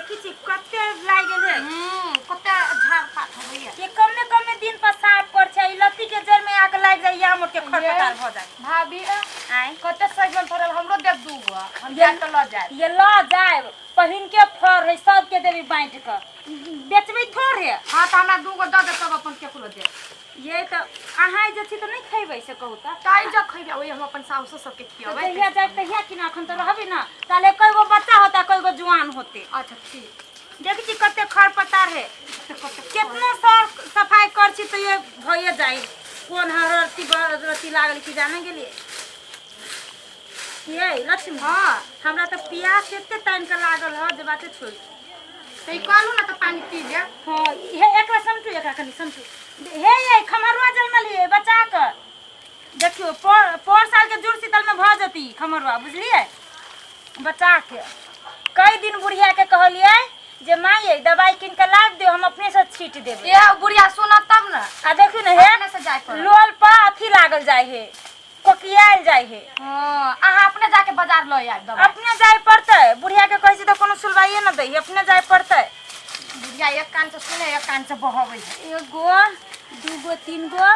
देखी छी कते लागि गेल है। कते झाड़ पात होइए। ये कमे कमे दिन पर साफ कर छै, ई लत्ती के जड़ में आके लागि जाय या मोट के खरपतार भ जाय। भाभी, आय। कते सजमनि फड़ल, हमरो दे दू गो, हम जाय तऽ लऽ जायब। ये ल जायब, पहिन के फर है, सबके देबी बाँटि के, बेचबै थोड़े। हाँ, तऽ हमरा दू गो दऽ दे, तब अपन केकरो दे। ये तऽ अहाँ जे छी तऽ नहि खैबै से कहू तऽ? ताहि जब खैबै, ओहि हम अपन साउसो सबके खियेबै। जहिया जायब तहिया कि ना, अखन तऽ रहबै ना, ताले कई गो बच्चा होता, कई गो जुआन होते। अच्छा ठीक। देख छी कते खर पतार है, केतनो सर सफाई कर छी तो ये भइए जाई। कोन हरती रती लागल की जाने गेलिए। ये लक्ष्मी, हाँ। हमरा तऽ प्यास एते तानि के लागल ह जे बाते छोड़। तऽ ई कहलहुँ ने तऽ पानि पी ले। हाँ, हे एकरा समटू, एकरा कनि समटू। हे ये खमरुआ जलमल ये बचा के देखियो, पर साल के जुड़ शीतल में भ जती खमरुआ, बुझलिए? बचा के कई दिन बुढ़िया के कहलिए जे माई दवाई किन के लाब दियो, हम अपने से छीट देबै। ये बुढ़िया सुनत तब ने। आ देखियो ने हे अपने से जाय पड़त। लोल पर अथी लागल जाय हे, कोकियाल जाय हे। हाँ, अहाँ अपने जाके बाजार लऽ आयब दवाई। अपने जाय पड़तै, बुढ़िया के कहै छी तऽ कोनो सुनवाइए न दै, अपने जाय पड़तै। बुढ़िया एक कान से सुने, एक कान से बहबै है। एक गो, दू गो, तीन गो,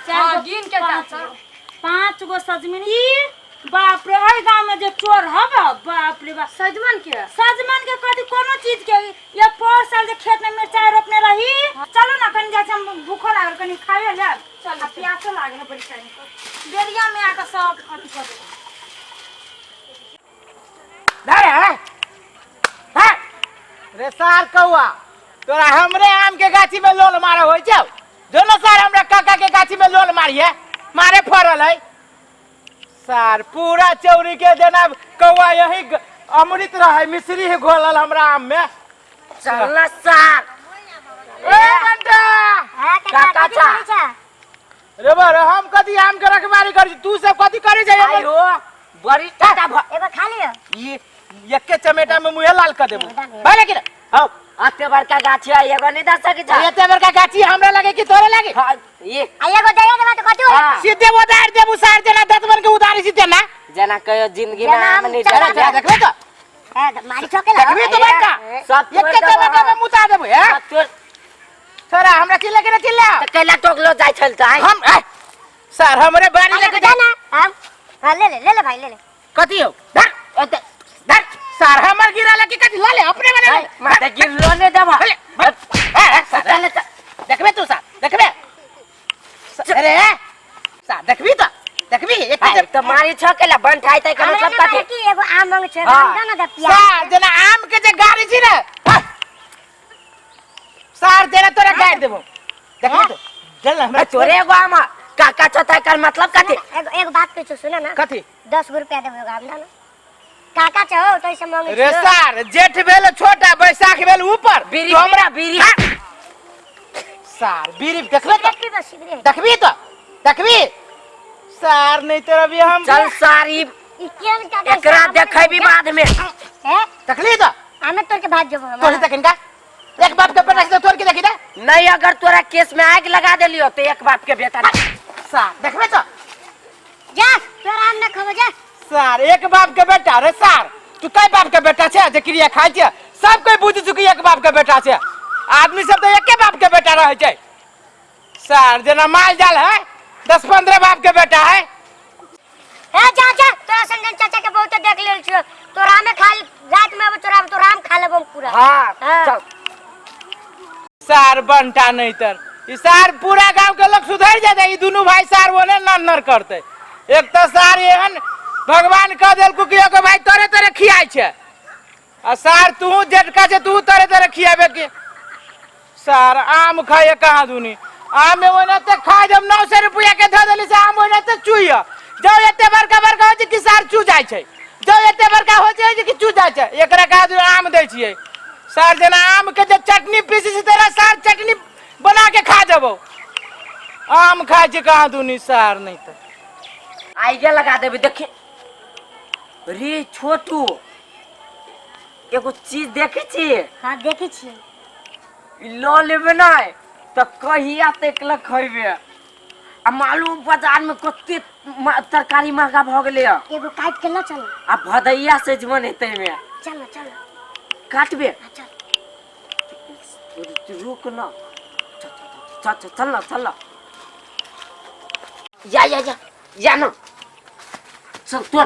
चारि हाँ, गो, गिन के जा पाँच चल। गो। पाँच गो सजमनि। ई बाप रे, एहि गाँव में जे चोर हब, बाप रे बाप। सजमन के? सजमन के कथी, कोनो चीज के। ये पर साल जे खेत में मिरचाई रोपने रही। चलो ना कनी जाइ छी, हम भूखो लागल, कनी खाइयो लेब। चलू, आ प्यासो लागल है बड़ी टाइम पर। बेरिया में आके सब अथी कर देबै। धर है है रे सार कौआ, तोरा हमरे आम के गाछी में लोल मारे होय छौ? जो न सार हमरा काका के गाछी में लोल मारिए, मारे फरल है सार। पूरा चौरी के जेना कौआ यही अमृत रहे, मिश्री ही घोलल हमरा आम में। चल ना सार। ए बंटा। काका चा। रे बर, हम कथी आम के रखवारी करी, तू सब कथी करे जाय? आयो बड़ी टाटा भ एगो खा लियो। ई एके चमेटा में मुंहे लाल कर देबो। भाई लेकिन हौ, अते बड़का गाछी है, एगो नहीं दे सकै छ? एते बड़का गाछी हमरा लगे कि तोरे लगे? हाँ, ये आ एगो दे देबा तऽ कथी होई? हाँ। सीधे उधार देबू सार, जेना दतमन के उधारी सीधे ना। जेना कहियो जिंदगी में जेना आम नहीं चला देले। देखबे तो। ए, तऽ मारी ठोके ला। देखबी तो बड़का। सब तोड़ एके देबो। चमेटा में मुता देबो हे। सब तोड़। छोरा हमरा चिल्ला के ना चिल्ला। तऽ कैला टोकलो जाइ छल तऽ आइ? हम ए सर हमरे बारी लेके जा ना हम। हां, ले ले, ले ले भाई, ले ले। कथी हो? धर ओते धर सर, हमर गिरा लगे कथी? ला ले अपने बना ले। माते गिरलो ने देबा। ले, ए, ए, सर, चल, चल। देखबे तू सर, देखबे। अरे सर, देखबी तो देखबी एक आइ, तऽ मारी छ कैला बंद ठाइ तै के हमरा मतलब ना कथी? मारे की एगो आम मंग छै, हाँ। आम दे ना दे पिया। सर जेना आम के जे गाड़ी छी ने, हाँ। सर जेना तोरा गाड़ देबो, देखबी तो। चल ना हमरा। तोरे एगो आम काका छ तै कर मतलब कथी? एगो एगो बात कहै छौ, सुन ना। कथी? 10 गो रुपया देबो, एगो आम दे ना। काका छौ तो ऐसे मांगे रे छियौ। सर, जेठ भेल छोटा, बैसाख भेल ऊपर। बीड़ी तो हमरा बीड़ी। हाँ। सार बीड़ी देखबे तो। Cigarette पीबो, cigarette. देखबी तो देखबी सार, नहीं तो अभी हम चल सारी। ई केहन काका? एकरा देखेबी बाद में। हे। देखली तो। आमे तोड़ के भाग जेबो हम। तोड़ तक इनका एक बाप के बेटा से तोड़ के देखी दे। नहीं, अगर तोरा केस में आग लगा देलियो तो एक बाप के बेटा नहीं। सार देखबे तो। जा, तोरा आम ना खबो, जा। सार एक बाप के बेटा। रे सार, तू कई बाप के बेटा छे जे क्रिया खाइ छे? सब कोई बुझ चुकी एक बाप के बेटा छे। आदमी सब तो एके बाप के बेटा रहे छे सार, जेना माल जाल है, 10-15 बाप के बेटा है। ए जा जा, तोरा संजन चाचा के बहुत देख लेल छियो। तोरा में खा रात में, अब तोरा तोरा आम खा लेबो हम पूरा। हाँ। हाँ। चल। सार बंटा नहीं तर ई सार पूरा गांव के लोग सुधर जाते, ई दुनू भाई सार बोले नर नर करते। एक तो सार एहन भगवान कह देलकू कि एगो भाई तोरे तोरे खियाइ छे, आ सार तू जेटका छे, तू तोरे तोरे खियाबे के। सार आम खाइए कहाँ दुनी आम ओना ते खा जब 900 रुपया के धऽ देली से आम ओना ते चुइया जब एते बड़का बड़का होइ छै कि सार चू जाइ छै, जब एते बड़का होइ छै कि चू जाइ छै। एकरा कहाँ दुनी आम दै छियै सार, जेना आम के जे चटनी पीसी छै तेरा सार चटनी बना के खा जेबो। आम खाइ छै कहाँ दुनी सार नहीं तऽ आइगे लगा देबी। देखी रे छोटू, एगो चीज देखै छी? हाँ, देखै छियै। ई लऽ लेबे नै तऽ कहिया तक लऽ खैबे? आ मालूम बाजार में कते तरकारी महंगा भऽ गेलै हँ। एगो काटि के लऽ चल। आ भदैया सजमन हेतै में। चल ना, चल ना। काटबे? हाँ, चल। रुक ना, चल चल चल ना, चल ना, या या या या ना, चल तोड़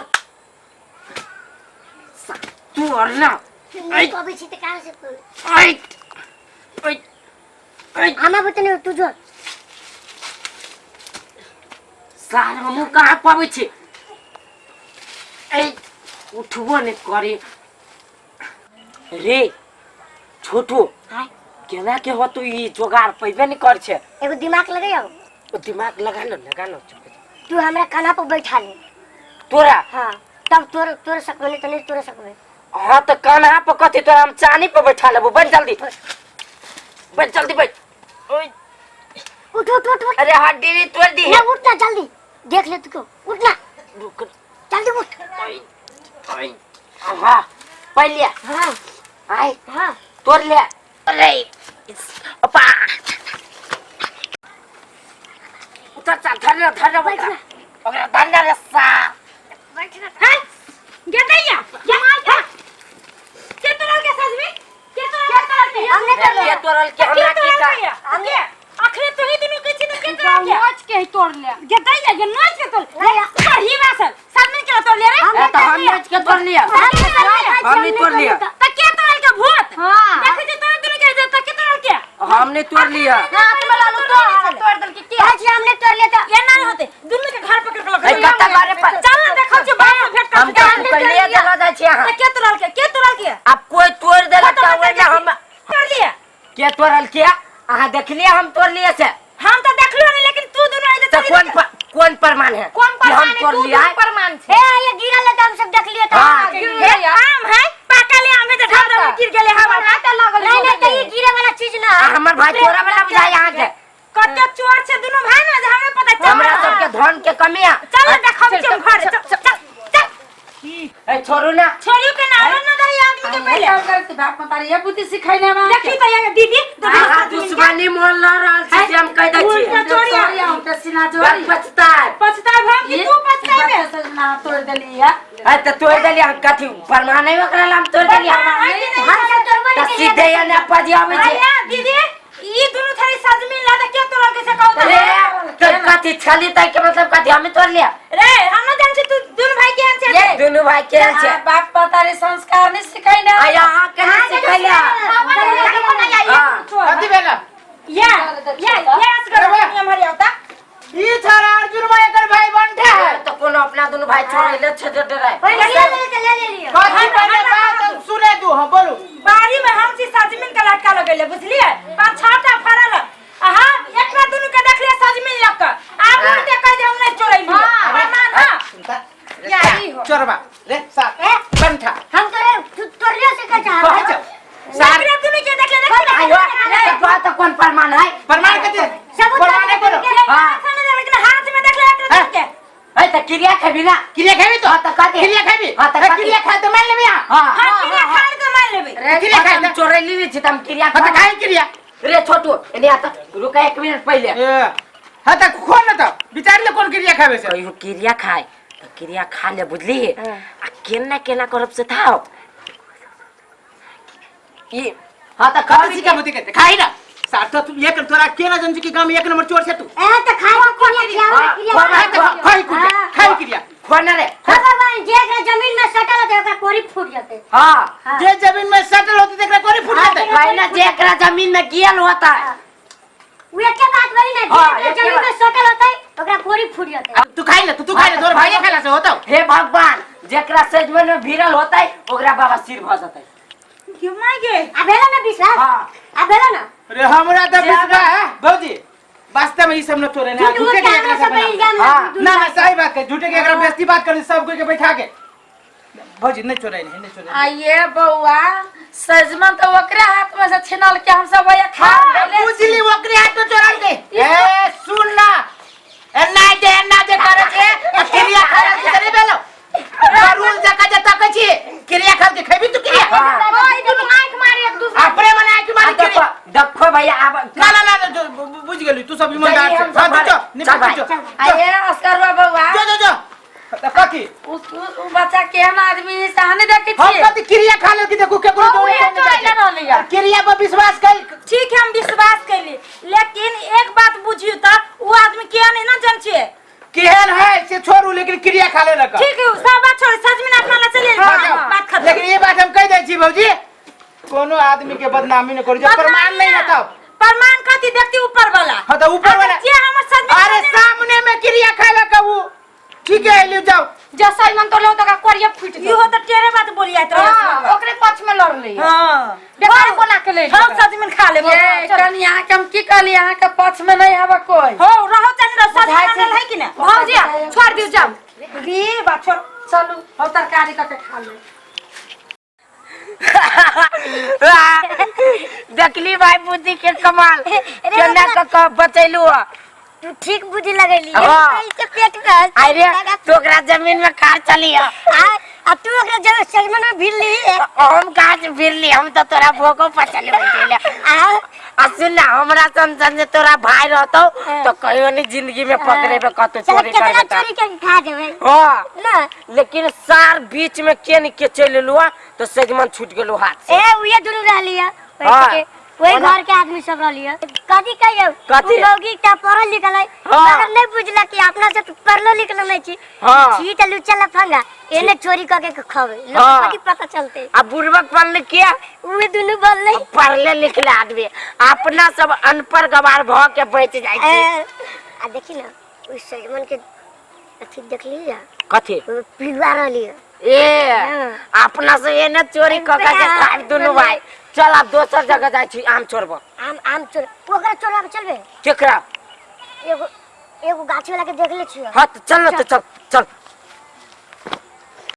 तोड़ ना। नहीं पबै छी तऽ कहाँ से तोड़? ऐ ऐ ऐ। हमरा बुते नहीं, तू जो। सार हमहूँ कहाँ पबै छी। ऐ उठबो नहि करी रे छोटू। हाय। केना के होतो ई जोगाड़ पैबे नहि कर छै। एगो दिमाग लगैयो। ओ दिमाग लगा लो, लगा लो। तू हमरा कान्हा पर बैठा ले। तोरा? हाँ, तब तोर तोड़ सकबे, नहीं तो नहीं तोड़ सकबे। हाँ तऽ कान्हा पर कथी, तोरा हम चानी पर बैठा लेबो। बैठ जल्दी, बैठ जल्दी, बैठ। ओय। उठ उठ उठ उठ। अरे हड्डी तोड़ दी है। ना उठ ना, जल्दी देख ले तू को, उठ ना। रुक। जल्दी उठ। ओय, ओय। हाँ पहले। हाँ। आय। हाँ। तोड़ ले। अरे अपा उतर, चल धर ले, धर ले। बैठ ना। ओकरा धर ले रे सा। बैठ ना। हैं गेदैया ये मार खा के तोड़ल के सजमी के तोड़ल के तोड़ल के? हमने तोड़ के लिया। तोड़ल के? हमरा के की तोड़ल का के? हमने अखरे तो ही दुनु कहै छी त के तोड़ल के? नोच के ही तोड़ ले। गेदैया ये नोच के तोड़ नहीं। बढ़ी बासल सजमी के तोड़ ले रे। ए, तो हम नोच के तोड़ लिया। हमने तोड़ लिया। हमने तोड़ लिया। त के तोड़ल के भूत? हाँ। देखै छी तोड़ दुनु के त के तोड़ल के? हमने तोड़ लिया। हाँ, अपने लालू तोड़ तोड़ दल के के? आज हमने तोड़ लिया तो ये ना होते दुनु के घर पकड़ के लग ए, कत्ता घरे पर चल ना देखौ छी बाप से भेंट कर। हम तो पहले चला जाइ छी अहाँ। त के तोड़ल के, के तोड़ल के? अब कोई तोड़ देलक तऽ ओहिमे हम तोड़ लिया। के तोड़ल के अहाँ देखलिए हम तोड़ लिए से? हम तो देखलियो नहीं, लेकिन तू दुनु आइले। तऽ कोन कोन प्रमाण है कोन कि हम प्रमाण है? तोड़ तू लिया? दुनू प्रमाण छै। ए ये गिरल है तो हम सब देख लिए तो। हाँ। हे आम है, पाकल आम है, त ढाब ढाब गिर गेले हवा। हाथ लागल। नहीं नहीं, तो ये गिरे वाला चीज ना। आ हमर भाई तोरा वाला बुझाइ अहाँके। कते चोर छै दुनु भाई ना जे हमरा पता चल। हमरा सबके धन के कमी है। चल ना देखब छी हम घर, चल चल चल। ए छोड़ू ना। छोड़ियो के ना, ना दही आदमी के पहले। बाप मतारी ये बुद्धि सिखैने बा। देखी त ये दीदी। अहाँ दुश्मनी मोल ल रहल छी से हम कहि दै छी। उल्टा चोरिया। हम त सीना बड़ जोड़ी। पछताए। पछताए हम कि तू पछताएबे? सजना तोड़ देली है। ए तऽ तोड़ देलियै हम, कथी प्रमाण नहीं ओकरा ला हम तोड़ देलियै? हम सब तोड़बो तऽ नहीं केलिए। सीधे एने पजियाबै छै। आया दीदी, ई दुनु थारी सजमीन ला त के तोड़ल के से कहू त। रे तऽ कथी छली तै के मतलब कथी हमें तोड़ लिया? रे हम न जान छी तू दुनु भाई केहन छै। ये दुनू भाई केहन छै? बाप मतारी संस्कार नहीं सिखैने। आ अहाँ के नहीं सिखैले। हाँ। कथी भेला? या या या असगर नियम हरि आवता। ई छोरा अर्जुन भाई एकर भाई बंठा है। तऽ कोनो अपना दुनू भाई छोड़ले छै जे डराय। पहले गिरल है तो ले ले लियो। कथी पहले बात सुने दू, हम बोलू। बाड़ी में हम छी सजमीन के लटका लगेले, बुझलिए? पाँच छह टा फड़ल आ हम एकरा दुनु के देखलिए सजमीन लग के आब उल्टे कह दे हम नहीं चोरैली प्रमाण। हां। सुनता। या ई हो। चोरबा रे सा ए बंठा। हम तोरे तू तोड़ियो से कह चाह। कहै छौ सार एकरा दुनु के देखले देखले। आयो तऽ तोरा तऽ कोन प्रमाण है? प्रमाण कथी? सबूत। प्रमाण नहीं कोनो। हाँ। लेकिन हाथ में देखले एकरा दुनु के। है तऽ क्रिया खेबी ना? क्रिया खेबी तो? हाँ, तऽ कथी? क्रिया खेबी? हाँ, तऽ ए, कथी? क्रिया खाए तो मान लेबी अहाँ। हाँ। हां, क्रिया खाड़ के मान लेबै। क्रिया खाए हम तऽ चोरैली नहि छी तऽ हम क्रिया हाँ तऽ खाए क्रिया। रे छोटू एने आ तऽ रुका एक मिनट पहिले। ए, हाँ तऽ खो न तऽ विचार ले कोन क्रिया खाबे से। कहियो क्रिया खाए तऽ क्रिया खा ले, बुझली? आ केना केना करब से था ई। हाँ तऽ कथी खा। सिखा बुद्धि के खाई ना सार तो तू एक तोरा के ना जन की गांव में एक नंबर चोर छे तू। ए तो खाए के क्रिया खिलाओ ना, क्रिया। हाँ तऽ खाई क्रिया, खाई क्रिया। खो ना रे। हाँ भगवान, जे एकरा जमीन में सटल होते ओकरा कोरी फूट जाते। हाँ। जे जमीन में सटल होती तेकरा कोरी फूट जाते। कहना जे एकरा जमीन में गियल होता है। वो एके बात बोली ना। हाँ, जे एकरा एके जमीन बात। में सटल होते ओकरा कोरी फूट जाते। तू खाई ना, तू तू खाई ना, तोर भाई खाला से होतो। हे भगवान, जेकरा सजमन में भिड़ल होता है ओकरा बाबा सिर भ जतै। क्यों माय गे? आ भेलो ना विश्वास? हाँ। आ भेलो ना? अरे हमरा तो विश्वास है भौजी, वास्तव में ई सब न तोरे ना झूठ मूठ झूठे के के हमरा एकरा सब सब इल्जाम। हाँ। ना ना, सही बात है, झूठे के एकरा बेइज्जती बात कर सब कोई के बैठा के। भौजी नहीं चोराई नहीं, नहीं चोराई। आइए बउआ, सजमन तो ओकरे हाथ में से छिनल के हम सब वही खा लेले छी। बुझली, ओकरे हाथ में चोराल के। ए सुन ना, एना जे एना जे करे छे आ क्रिया खा के चले बेलो रूल जका जे तकै छी क्रिया खा के खेबी तू क्रिया। हाँ। ओए दुनू आंख मारी एक दूसरे। अपने मने आके मारी आ देखो क्रिया। देखो भैया आब। ना ना ना, जो बुझ गेली तू सब ईमानदार जाइए छे। हम सब हाँ, तू घरे। जो निपट चल भाई। जो। आइए अस्करवा बउआ। जो जो जो त कथी? उस उ बच्चा केहन आदमी है से अहाँ नहीं देखै हम छियै। कथी क्रिया खा ले कि देखू केकरो ओ, उहे तो अइले रहलैया। क्रिया पर विश्वास कर। ठीक है, हम विश्वास कोनो आदमी के बदनामी न करू जब प्रमाण नहीं है तब। प्रमाण कथी देखती ऊपर वाला? हाँ तो ऊपर वाला। जे हमर सजमन। अरे सामने में क्रिया खाए कबू। ठीक है, ले जाओ। जे सजमन तोड़लो तो ओकरा कोरिया फूट इहो तो टेरे बात बोलिया तो। हां, ओकरे पक्ष में लड़ ले। हां, बेकार बोला के ले। हम सजमन खा लेब। ए कनी, अहाँ के हम की कहली? अहाँ के पक्ष में नहीं हवा कोई। हो रहो चाहे रहो, सजमन बुझाइ छै। आनल है कि ना? भौजी, छोड़ दियो, जाओ। रे बा, छोड़। चलू, हम तरकारी कऽ के खा ले। देखली भाई बुद्धि के कमाल, केना क क बचैलू ह। तू ठीक बुद्धि लगेली। हाँ। ऐसे पेट में हंस। अरे तो ओकरा जमीन में कार चली ह। आ तू ओकरा जब सजमन में भीड़ ली। हम कहाँ से फिरली? हम तो तोरा भोको पर चले बैठेले। आ आ सुन ना, हमरा सन सन जे तोरा भाई रहतो तो कहियो नहीं जिंदगी में पकड़ेबे कतो चल चोरी केतना करबे त। चोरी के खा देबै। हाँ। ना। लेकिन सार बीच में के न के चलि एलू तो सजमन छूट गेलू हाथ से। ए उहे दुनू रहली है। हाँ। वही घर के आदमी सब रहली है। कथी कहियो? कथी? उ मौगी टा पढ़ल लिखल है। हाँ। मगर नहीं बुझला कि अपना से पढ़लो लिखल नहीं छी। हाँ। छी त लुच्चा लफंगा एने चोरी करके के खबे लोग। हाँ। कथी पता चलते? आ बुड़बक बनल किया? उहे दुनू बनले। पढ़ले लिखले आदमी, अपना सब अनपढ़ गवार भ के बच जाइ छी। ए, आ देखी ना, उस सजमन के अथी देखली है? कथी? उ पिलुआ रहली है। ए हाँ। अपना से एने चोरी क के खाब दुनू भाई। चल, आब दोसर जगह जाइ छी आम चोरब। आम आम चोर ओकरा चोरा के चलबे? केकरा? एगो एगो गाछी वाला के देखले छियो। हाँ तो चल ना, तो चल चल।